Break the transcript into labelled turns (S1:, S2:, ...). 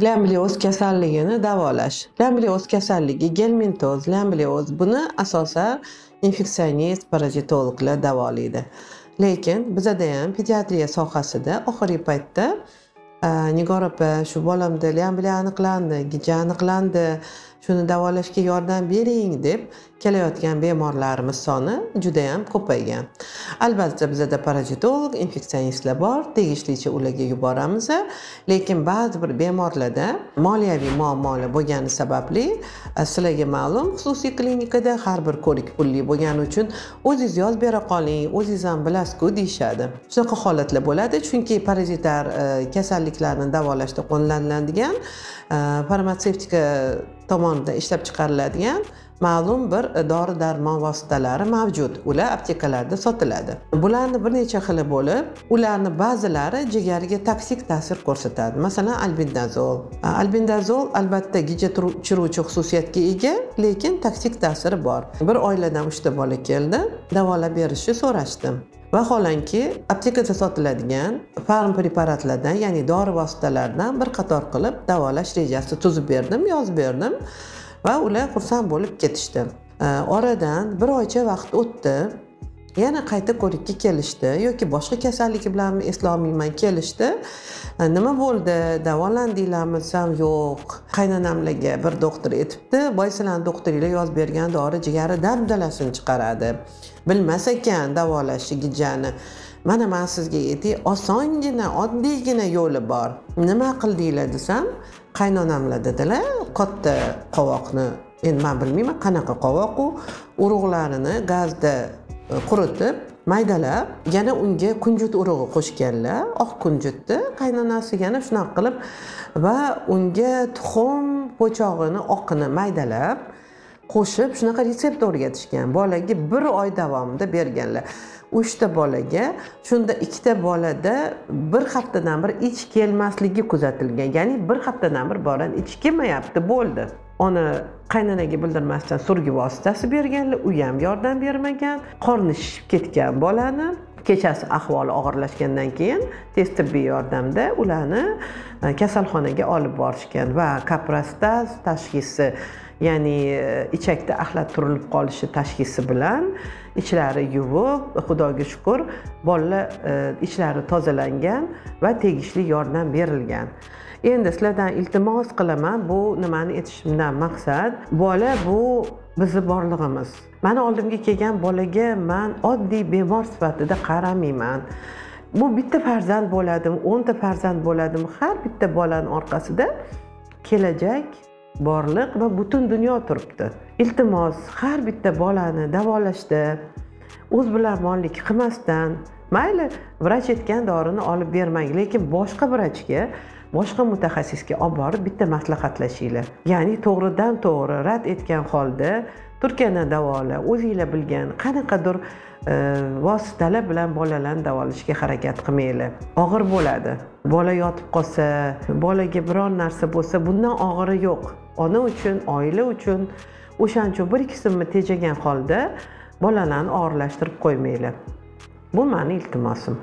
S1: Lamblioz kasalligini davolash. Lamblioz kasalligi gelmintoz, lamblioz buni asosan infeksionist, parazitologlar davolaydi. Lekin bizada ham pediatriya sohasida oxirgi paytda Nigor opa, shu bolamda lambliya aniqlandi, gija aniqlandi, shuni davolashga yordam bering deb kelayotgan bemorlarimiz soni juda ham ko'paygan. Albatta bizada parazitolog, infeksionistlar bor, tegishlicha ularga yuboramiz, lekin ba'zi bir bemorlarda moliyaviy muammolar bo'lgani sababli sizlarga ma'lum, xususiy klinikada har bir ko'rik pulli bo'lgani uchun o'zingiz yozib bera qoling, o'zingiz ham bilasiz-ku deyishadi. Shunaqa holatlar bo'ladi, chunki parazitar kasalliklarni davolashda qo'llaniladigan farmatsevtika tomonidan ishlab chiqariladigan ma'lum bir dori-darmon vositalari mavjud. Ular aptekalarda sotiladi. Bularni bir necha xili bo'lib, ularni ba'zilari jigarga toksik ta'sir ko'rsatadi. Masalan, albendazol. Albendazol albatta gija tushiruvchi xususiyatga ega, lekin toksik ta'siri bor. Bir oiladan 3 ta bola keldi, davolab berishni so'rashdim. Vaholanki, aptekada sotiladigan farm preparatlardan, ya'ni dori vositalaridan bir qator qilib davolash rejasi tuzib berdim, yozib berdim va ular xursand bo'lib ketishdi. Oradan bir oycha vaqt o'tdi. Yana qayta ko'rikka kelishdi yoki boshqa kasallik bilanmi eslolmayman kelishdi. Nima bo'ldi? Davolandinglarmi desam, yo'q. Qaynonamlarga bir doktor aytibdi, boy sizlarning doktoringlar yozib bergan dori jigari dabdalasini chiqaradi. Bilmas ekan davolashni gijani. Mana men sizga aytay, osongina, oddiygina yo'li bor. Nima qildinglar desam, qaynonamlar dedilar, katta qovoqni, endi men bilmayman qanaqa qovoq u, urug'larini gazda quritib, maydalab, yana unga kunjut urug'i qo'shganlar, oq kunjutni qaynonasi yana shunaqa qilib va unga tuxum po'chog'ini oqini maydalab qo'shib shunaqa retsept o'rgatishgan. Bolaga bir oy davomida berganlar. 3 ta bolaga, shunda 2 ta bolada bir haftadan bir ich kelmasligi kuzatilgan. Ya'ni bir haftadan bir bolani ich kelmayapti, bo'ldi. Ona qaynonaga bildirmasdan surgi vositasi berganlar, u ham yordam bermagan. Qorni shishib ketgan bolani kechasi ahvoli og'irlashgandan keyin tez tibbiy yordamda ularni kasalxonaga olib borishgan va kaprostaz tashxisi, ya'ni ichakda axlat turilib qolishi tashxisi bilan ichlari yuvib, Xudoga shukr, bolalar ichlari tozalangan va tegishli yordam berilgan. Endi sizlardan iltimos qilaman, bu nimani aytishimdan maqsad, bola bu bizni borlig'imiz. Meni oldimga kelgan bolaga men oddiy bemor sifatida qaramayman. Bu bitta farzand bo'ladimi, 10 ta farzand bo'ladimi, har bitta bolaning orqasida kelajak, borliq va butun dunyo turibdi. Iltimos, har bitta bolani davolashda o'z bilarmonlik qilmasdan, mayli vrach aytgan dorini olib bermang, lekin boshqa vrachga, boshqa mutaxassisga olib borib bitta maslahatlashinglar. Ya'ni to'g'ridan to'g'ri rad etgan holda Turkiyani davola, o'zinglar bilgan qanaqadir vositalar bilan bolalarni davolashga harakat qilmanglar. Og'ir bo'ladi. Bola yotib qolsa, bolaga biror narsa bo'lsa, bundan og'iri yo'q. Ona uchun, oila uchun, o'shaning uchun bir ikki so'mni tejagan holda bolalarni og'irlashtirib qo'ymanglar. Bu meni iltimosim.